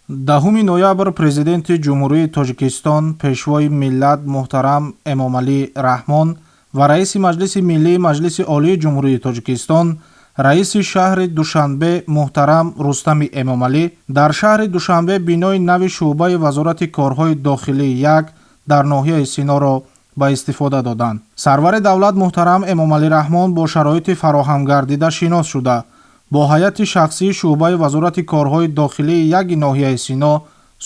10 ноябр Президенти Ҷумҳурии Тоҷикистон, Пешвои миллат муҳтарам Эмомалӣ Раҳмон ва Раиси Маҷлиси Миллии Маҷлиси Олии Ҷумҳурии Тоҷикистон, Раиси шаҳри Душанбе муҳтарам Рустами Эмомалӣ дар шаҳри Душанбе бинои нави шӯъбаи Вазорати корҳои дохилӣ 1 дар ноҳияи Синоро ба истифода доданд. Сарвари давлат муҳтарам Эмомалӣ Раҳмон бо шароити фароҳамгардида шинос шуда, бо ҳайати шахсии шӯъбаи Вазорати корҳои дохилии яки ноҳияи Сино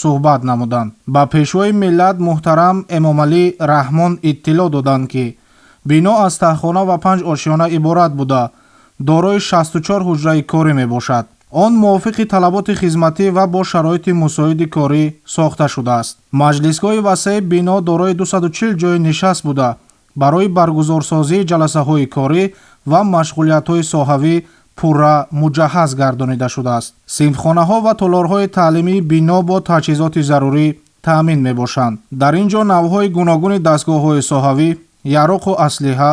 суҳбат намуданд. Ба Пешвои миллат муҳтарам Эмомалӣ Раҳмон иттилоъ доданд, ки бино аз таҳхона ва 5 ошёна иборат буда, дорои 64 ҳуҷраи корӣ мебошад. Он мувофиқи талаботи хизматӣ ва бо шароити мусоиди корӣ сохта шудааст. Маҷлисгоҳи васеи бино дорои 240 ҷойи нишаст буда, барои баргузорсозии ҷаласаҳои корӣ ва машғулиятҳои соҳавӣ пурра муҷаҳҳаз гардонида шудааст. Синфхонаҳо ва толорҳои таълимии бино бо таҷҳизоти зарурӣ таъмин мебошанд. Дар ин ҷо навъҳои гуногуни дастгоҳҳои соҳавӣ, яроқу аслиҳа,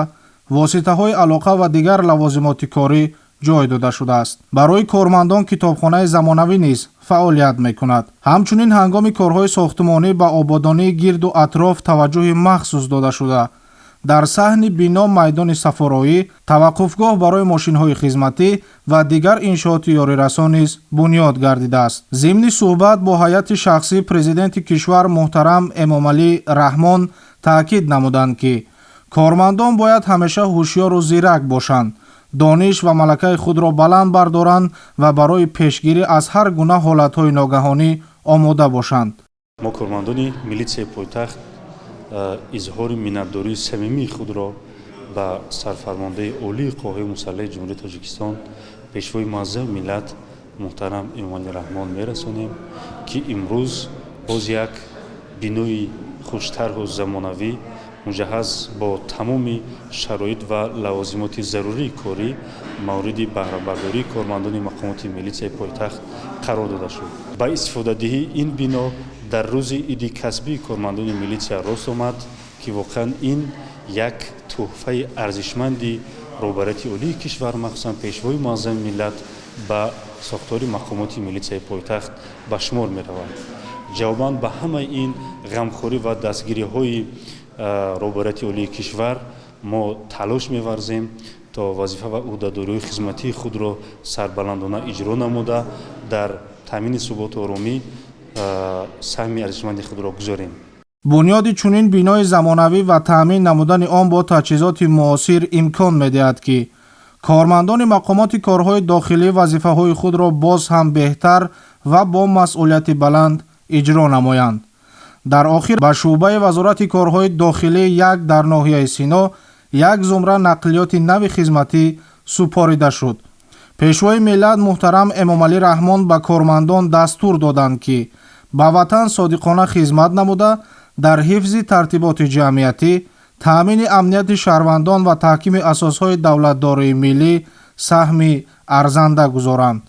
воситаҳои алоқа ва дигар лавозимоти корӣ ҷой дода шудааст. Барои кормандон китобхонаи замонавӣ низ фаъолият мекунад. Ҳамчунин ҳангоми корҳои сохтмонӣ ба ободонии гирду атроф таваҷҷӯҳи махсус дода шуда, дар саҳни бино майдони сафороӣ, таваққуфгоҳ барои мошинҳои хизматӣ ва дигар иншооти ёрирасон низ бунёд гардидааст. Зимни суҳбат бо ҳайати шахсӣ Президенти кишвар муҳтарам Эмомалӣ Раҳмон таъкид намуданд, ки кормандон бояд ҳамеша ҳушёру зирак бошанд, дониш ва малакаи худро баланд бардоранд ва барои пешгирӣ аз ҳар гуна ҳолатҳои ногаҳонӣ омода бошанд. Мо, кормандони милитсияи пойтахт, изҳори миннатдории самимии худро ба сарфармондаи олии қувваҳои мусаллаҳи Ҷумҳурии Тоҷикистон, Пешвои муаззами миллат муҳтарам Эмомалӣ Раҳмон мерасонем, ки имрӯз боз як бинои хуштарҳу замонавӣ, муҷаҳҳаз бо тамоми шароит ва лавозимоти зарурии корӣ, мавриди баҳрабардории кормандони мақомоти милитсияи пойтахт қарор дода шуд. Ба истифодадиҳии ин бино дар рӯзи иди касбии кормандони милитсия рост омад, ки воқеан ин як тӯҳфаи арзишманди роҳбарияти олии кишвар, махсусан Пешвои муаззами миллат, ба сохтори мақомоти милитсияи пойтахт ба шумор меравад. Ҷавобан ба ҳамаи ин ғамхорӣ ва дастгириҳои роҳбарияти олии кишвар мо талош меварзем, то вазифа ва ӯҳдадориҳои хизматии худро сарбаландона иҷро намуда, дар таъмини суботу оромӣ саҳми арзишманди худро гузорем. Бунёди чунин бинои замонавӣ ва таъмин намудани он бо таҷҳизоти муосир имкон медиҳад, ки кормандони мақомоти корҳои дохилӣ вазифаҳои худро боз ҳам беҳтар ва бо масъулияти баланд иҷро намоянд. Дар охир ба шӯъбаи Вазорати корҳои дохилӣ 1 дар ноҳияи Сино як зумра нақлиёти нави хизматӣ супорида шуд. Пешвои миллат муҳтарам Эмомалӣ Раҳмон ба кормандон дастур доданд, ки ба ватан содиқона хизмат намуда, дар ҳифзи тартиботи ҷамъиятӣ, таъмини амнияти шаҳрвандон ва таҳкими асосҳои давлатдории миллӣ саҳми арзанда гузоранд.